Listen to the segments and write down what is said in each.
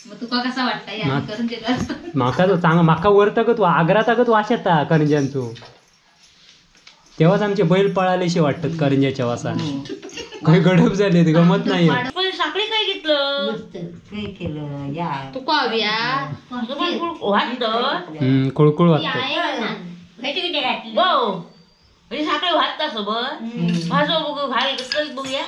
मग तुका कसा वाटतं? माका तो चांगला, माका वरतागत आग्रातागत वास येता करंज्यांचो. तेव्हाच आमचे बैल पळालेशे वाटतात करंज्याच्या वासाने. काही गडप झाले ते गमत नाही. पण साखळी काय घेतलं तुका हवी कुळकुळ वाटत. म्हणजे साखळी वाजता सोबत भाजो बघू भाई कसं बघूया.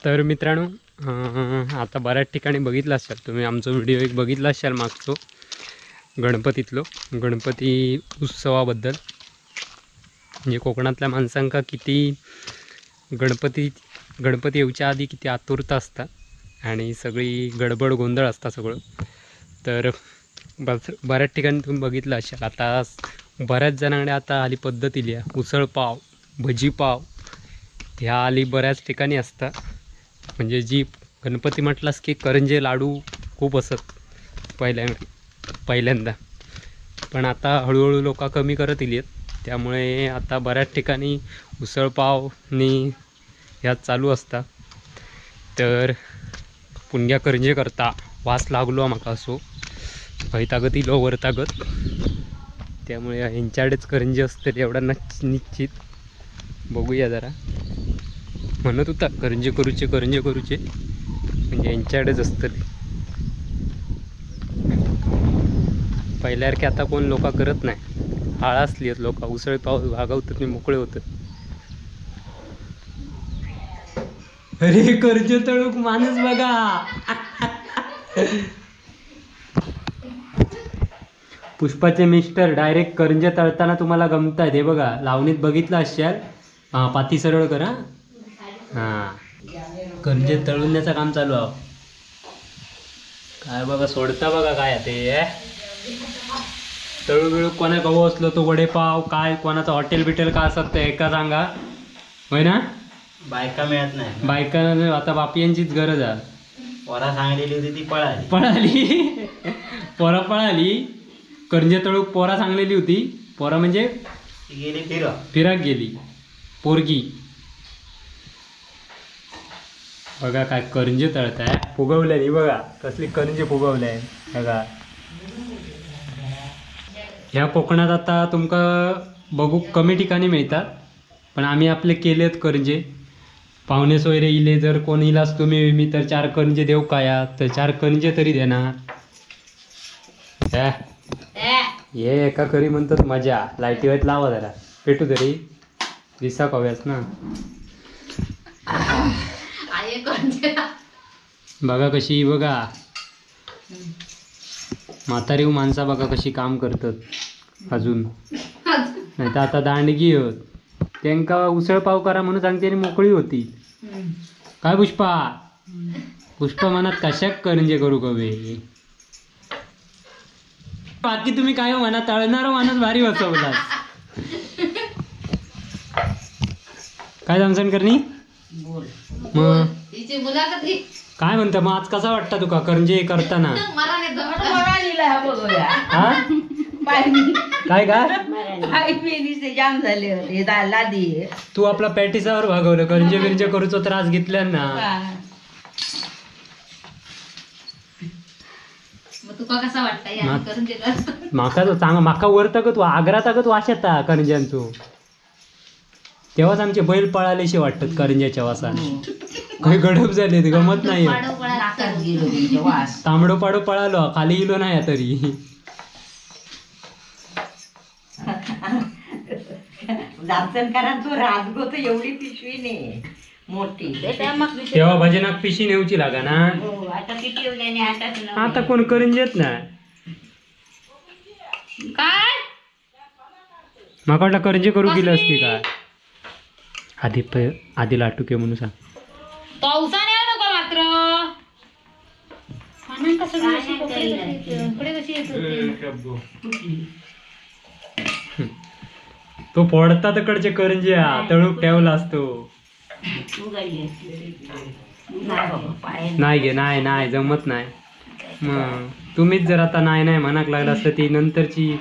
तर मित्रांनो आता बऱ्याच ठिकाणी बघितलं असाल तुम्ही, आमचा व्हिडिओ एक बघितला असाल मागचो गणपतीतलो, गणपती उत्सवाबद्दल. म्हणजे कोकणातल्या माणसांका किती गणपती गणपती येऊच्या आधी किती आतुरता असतात आणि सगळी गडबड गोंधळ असता सगळं. तर बऱ्याच ठिकाणी तुम्ही बघितलं असाल. आता बऱ्याच जणांकडे आता आली पद्धत इली आहे उसळ पाव, भजी पाव ह्या आली बऱ्याच ठिकाणी असतात. म्हणजे जी गणपती म्हटलास की करंजे लाडू खूप असत पहिल्यांदा, पण आता हळूहळू लोक कमी करत इली आहेत. त्यामुळे आता बऱ्याच ठिकाणी उसळपावनी ह्या चालू असतात. तर पुणग्या करंजे करता वास लागलो म्हाका असो हयतागत इलो वरतागत, त्यामुळे ह्यांच्याकडेच करंजे असतले एवढा निश्चित. बघूया जरा, म्हणत होता करंजे करूचे करंजे करूचे, म्हणजे यांच्याकडेच असतले. पहिल्यासारखे आता कोण लोक करत नाही, आळासली आहेत लोक, उसळ पाव भागवतात आणि मोकळे होतात. अरे करंजे तळूक माणूस बघा. पुष्पाचे मिस्टर डायरेक्ट करंजे तळताना तुम्हाला गमतायत हे बघा, लावणीत बघितलं असाल. हां पाती सरळ करा. हां करंजे तळून काम चालू आहे. काय बघा सोडता बघा काय ते तळू बिळू. कोणा गहू असलो तो वडेपाव काय कोणाचं हॉटेल बिटेल का असत ते एका सांगा होय ना. बायका मिळत नाही, बायका आता बापियांचीच गरज आहे. पोरा सांगलेली होती ती पळाली पळाली पोरा पळाली. करंजे तळूक पोरा सांगलेली होती, पोरा म्हणजे गेली फिराक गेली पोरगी. बघा काय करंजे तळताय, फुगवले बघा कसली करंजे फुगवले बघा. ह्या कोकणात आता तुमका बघू कमी ठिकाणी मिळतात, पण आम्ही आपले केलेत करंजे. पाहुणे सोयरे इले जर कोण इलास तुम्ही मी तर 4 करंजे देऊ काय, तर 4 करंजे तरी देणार. हे एका करी म्हणतात मजा. लाईटीवर लावा जरा पेटू तरी दिसा कव्यास ना. बघा कशी बघा म्हातारी माणसा बघा कशी काम करतात अजून, नाही तर आता दांडगी होत. त्यांका उसळ पाव करा म्हणून सांगते आणि मोकळी होती. काय पुष्पा, पुष्पा मनात कशाक करंजे करू कवे. बाकी तुम्ही काय म्हणा, तळणार माणूस भारी बसवला. काय जमसन करणी मग काय म्हणता मग आज कसा वाटतं तुका करंजे करताना? काय काय जाम झाले. तू आपला पॅटिसावर भागवलं करंजे बिरंजे करूचो त्रास घेतल्या ना. तुका कसा वाटतं? माका तो चांगला, माका वरतागत आग्रातागत वास येता करंज्यांचो. तेव्हाच आमचे बैल पळालेशे वाटतात करंज्याच्या वासाने. काही गडप झाले गमत नाही. तांबडो पाडो पळालो खाली इलो नाही तरी. राजगो एवढी पिशवी नाही मोठी, तेव्हा भजनाक पिशी नेऊची लागा ना. आता कोण करंजेत ना काय. माका वाटलं करंजे करू गेलं असती काय. आधी आधी लाटुके म्हणून सांग. पावसाने येऊ नको मात्र. तो फोडता तकडचे करंजे तळूक ठेवला असतो. नाही गे, नाही नाही जमत नाही. मग तुम्हीच जर आता नाही नाही म्हणाक लागला असतं ती नंतरची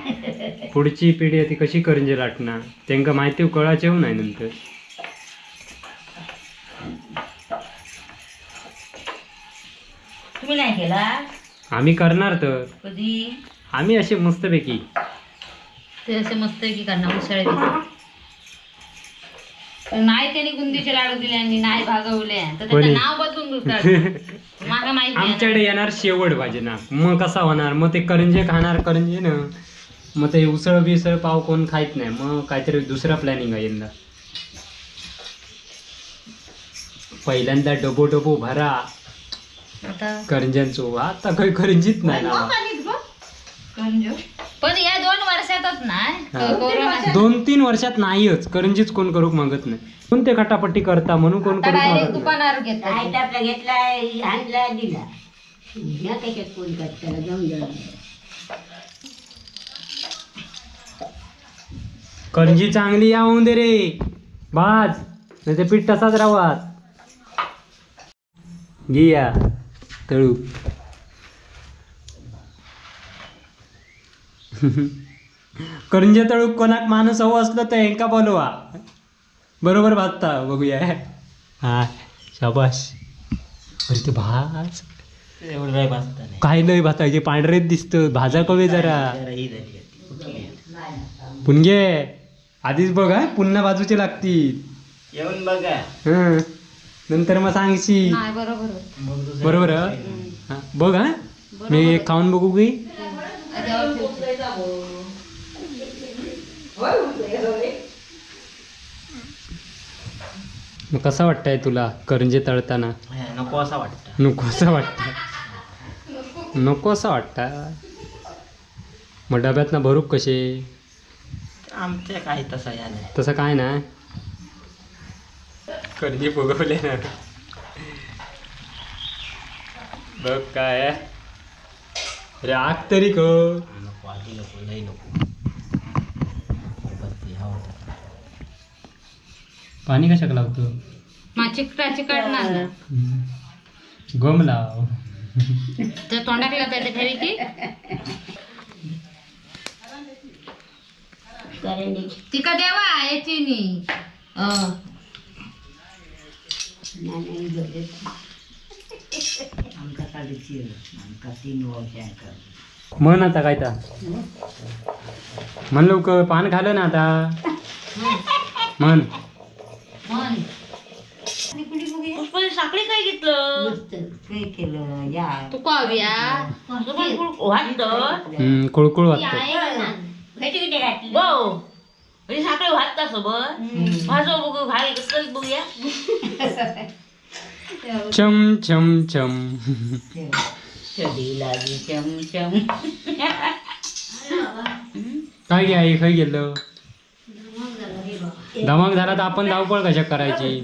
पुढची पिढी आहे ती कशी करंजे लाटणार, त्यांका माहिती कळाचे नाही नंतर. तुम्ही नाही केला? आम्ही करणार तर कधी आम्ही असे मस्तपैकी ते असे मस्तपैकी करणार उसळे नाही. त्यांनी बुंदीचे लाडू दिले आणि नाही भागवले तर त्याचं नाव बदलून देतात. मला माहिती आमच्याकडे येणार शेवट भाजी ना, मग कसा होणार? मग ते करंजे खाणार करंजे ना, मग ते उसळ बिसळ पाव कोण खायत नाही, मग काहीतरी दुसरा प्लॅनिंग आहे यंदा. पहिल्यांदा डबो डबो भरा करंज्यांचो, आता काही करंजीत नाही ना. पण या 2 वर्षातच नाही, 2-3 वर्षात नाहीच करंजीच कोण करूक मागत नाही. कोण ते खटापट्टी करता म्हणून कोण करूक मागत नाही. दुकानावर घेतला आणला दिला कोण करता जाऊन. करंजी चांगली यावून दे रे भाज, नाही ते पीठ तसाच राहत. घिया तळू. करंजे तळू कोणाक माणूस हवं असलं तर हेंका बोलवा, बरोबर भाजता बघूया. हा शाबाश. अरे ते भाज काय नाही भाजायचे, पांढरेच दिसतं, भाजा कवे जरा पुणगे आधीच बघ. हा पुन्हा बाजूचे लागतील, येऊन बघा नंतर मग सांगशी. बरोबर बघ. हा मी खाऊन बघू की. मग कसं वाटतंय तुला करंजे तळताना? नको असं वाटतं. नको असं वाटतं, नको असं वाटतं. मग डब्यात ना भरूक कसे? आमच्या काय तसं या नाही, तसं काय नाही. करंजी फुगवले ना बघ काय. अरे आग तरी क नको, आधी नको, लई नको. पाणी कशाक लावतो? चिकटा ना गम लाव तर तोंडाक लावता येते फेविकी. तिका देवा याची नी. म्हण आता काय ता म्हण लवकर, पान खाल्लं ना आता म्हण. साखळी काय घेतलं काय केलं या तुका हव्या वाटतं कुळकुळ वाटतं. साखळी वाजता सोबत भाजो बघू घाल कसं बघूया. चम चम चम चम चम. काय घ्या आई खय गेलं? धमाक झाला तर आपण धावपळ कशा करायची?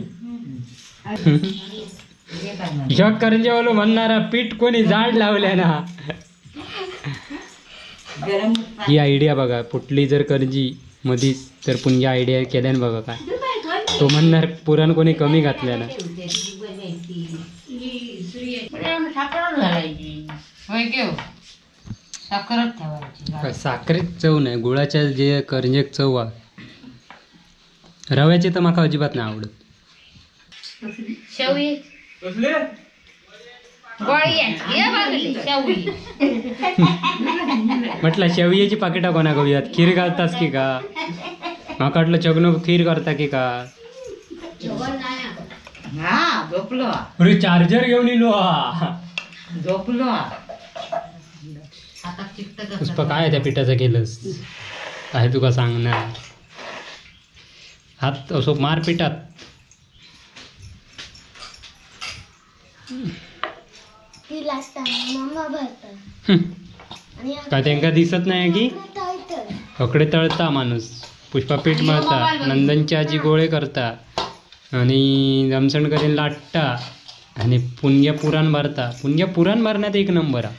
ह्या करंजेवालो म्हणणारा पीठ कोणी जाड लावल्या ना. ही आयडिया बघा, फुटली जर करंजी मधीच तर पुन्हा आयडिया केल्यान बघा काय तो म्हणणार पुरण कोणी कमी घातल्या ना. साखरेत चव नाही, गुळाच्या जे करंजेक चव आहे. रव्याची तर माका अजिबात नाही आवडत. शेवई म्हटलं शेवयेची पाकिटा कोणा करूयात, खीर घालतास की का? माका वाटलं चगनो खीर करता की का. अरे चार्जर घेऊन इलो. झोपलो. पुष्पा काय त्या पिठाचं केलंस काय तुका सांगणार? हात असो मार पिठात. काय त्यांका दिसत नाही की ककडे तळता माणूस. पुष्पा पीठ मळता, नंदनची आजी गोळे करता आणि जमसण करीन लाटता आणि पुणग्या पुराण भरता. पुणग्या पुराण भरण्यात एक नंबर हा,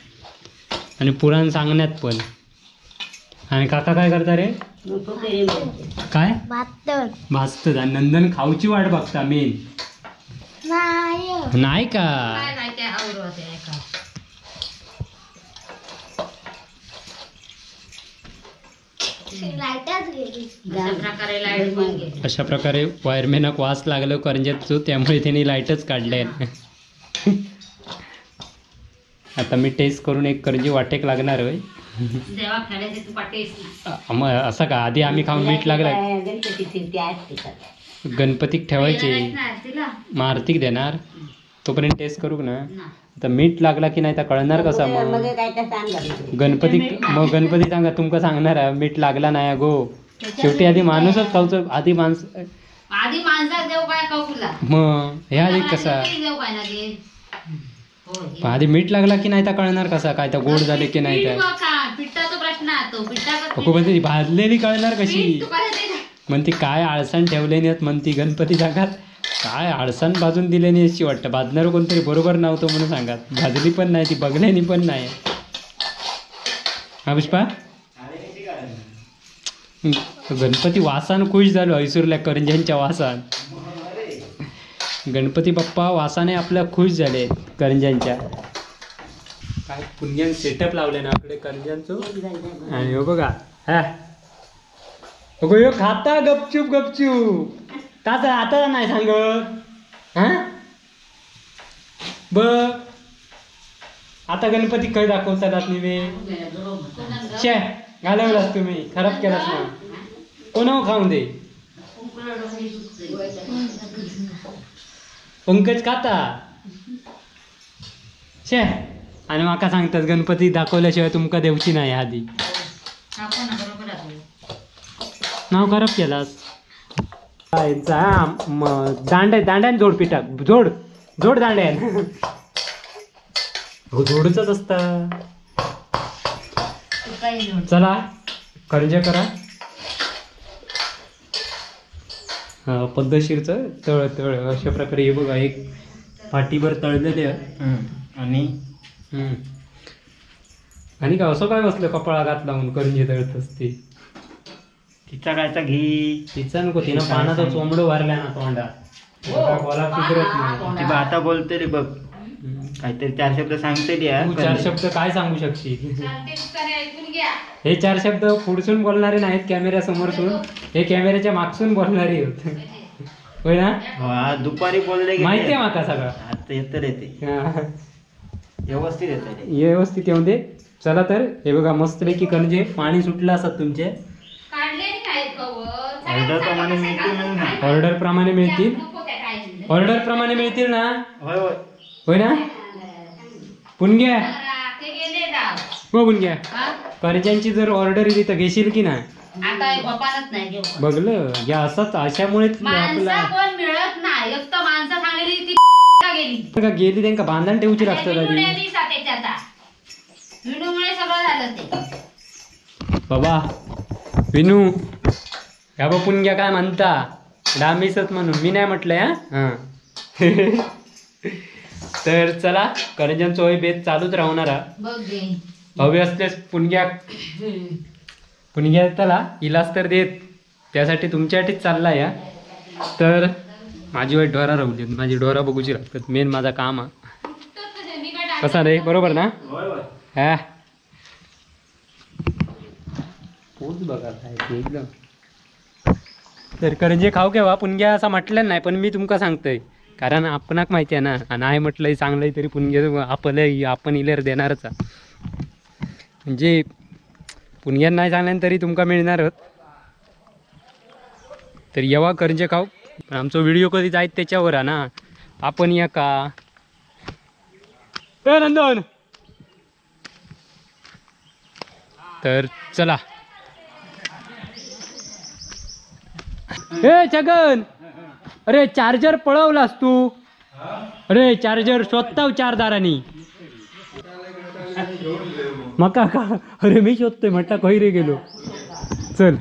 आणि पुराण सांगण्यात पण. आणि काका काय करता रे? काय भाजतात. आणि नंदन खाऊची वाट बघता मेन. नाही का? अशा प्रकारे वायरमॅनाक वास लागलो करंजाचो, त्यामुळे त्यांनी लाईटच काढले. आता मी टेस्ट करून एक करंजी वाटेक लागणार होय. मग असं का आधी आम्ही खाऊन मीठ लागलं गणपतीक ठेवायचे मग आरतीक देणार, तोपर्यंत टेस्ट करू ना. आता मीठ लागला की नाही तर कळणार कसा मग गणपती, मग गणपती सांगा तुमका सांगणार मीठ लागला नाही गो. शेवटी आधी माणूसच खाऊचो, आधी माणस आधी माणसाक देव काय खाऊला मग हे आधी कसा आधी मीठ लागला की नाही तर कळणार कसा काय तर गोड झाले की नाही तर पिठाचा प्रश्न तो पिठा भाजलेली कळणार कशी. म्हणती काय आळसाण ठेवले नाहीत, म्हणती गणपती सांगात काय आळसाण भाजून दिले नाही अशी वाटतं. भाजणार कोणतरी बरोबर नव्हतं म्हणून सांगात, भाजली पण नाही ती बघल्यानी पण नाही. हा पुष्पा गणपती वासान खुश झालो हैसूरल्या करंज्यांच्या वासान. गणपती बाप्पा वासाने आपल्या खुश झाले करंज्यांच्या. काय पुण्यान सेटअप लावले ना आपले करंज्यांचो. आणि हो बघा हा अगो यो खाता गपचूप गपचूप का आता नाही सांगत. हा ब आता गणपती खय दाखवतात नी शे घालवलास तुम्ही, खराब केलास ना. कोण खाऊन दे पंकज खाता शे. आणि माका सांगतात गणपती दाखवल्याशिवाय तुमका देवची नाही आधी. नाव खराब केलास. दांड्या दांड्यान जोड पिठाक जोड जोड दांड्यान हो जोडूचच असता. चला करंज्या करा पद्धतशीरचं तळ तळ अशा प्रकारे. हे बघा एक पाटीभर तळलेले. आणि आणि का असं काय बसलं कपाळा घात लावून करंजी तळत असते. तिचा कायचा घी तिचा नको, तिनं पानाचा चोंबडो भरला ना तोंडात, बोला फिरत नाही. ती आता बोलते रे बघ काहीतरी चार शब्द सांगते. चार शब्द काय सांगू शकशील? हे चार शब्द पुढसून बोलणारे नाहीत कॅमेऱ्या समोरसून, हे कॅमेऱ्याच्या मागसून बोलणारे होत. होय ना दुपारी बोलले माहिती आहे माका सगळं. आता येतं रे ते व्यवस्थित येतं, व्यवस्थित येऊन दे. चला तर हे बघा मस्तपैकी करंजे पाणी सुटलं असत तुमचे. ऑर्डर प्रमाणे मिळतील, ऑर्डर प्रमाणे मिळतील ना. होय ना पुणग्या हो पुणग्या करंज्यांची जर ऑर्डर येईल तर घेशील की नाही? बघलं या असंच अशामुळे कोण मिळत नाही. एक तर माणसं सांगली ती गेली गेली त्यांका बांधण ठेवची लागतात आधी. विनूमुळे सगळं झालं ते. बाबा विनू ह्या बा पुणग्या काय म्हणता डामीसच म्हणून मी नाही म्हटलंय. हा तर चला करंज्यांचो होय बेत चालूच राहणार. हवे असल्यास पुणग्या पुणग्या त्याला इलाज तर देत, त्यासाठी तुमच्यासाठीच चालला या. तर माझी वाईट ढोरा राहू देत, माझी ढोरा बघूची लागतात मेन माझा काम हा. कसा रे बरोबर ना? हा पोच बघा काय एकदम. तर करंजे खाऊ केव्हा पुणग्या असं म्हटलं नाही पण मी तुमका सांगतोय कारण आपणाक माहिती आहे ना. नाही म्हटलंय चांगलं तरी पुणग्या आपलं आपण इलेर देणारच. म्हणजे पुणग्यान नाही सांगल्यान तरी तुमका मिळणार. तर येवा करंजे खाऊ. पण आमचो व्हिडिओ कधी जायत त्याच्यावर आहे ना. आपण या का ए नंदन. तर चला ए छगन अरे चार्जर पळवलास तू. अरे चार्जर शोधताव चार दारांनी मका का. अरे मी शोधतोय म्हटलं खंय रे गेलो. चल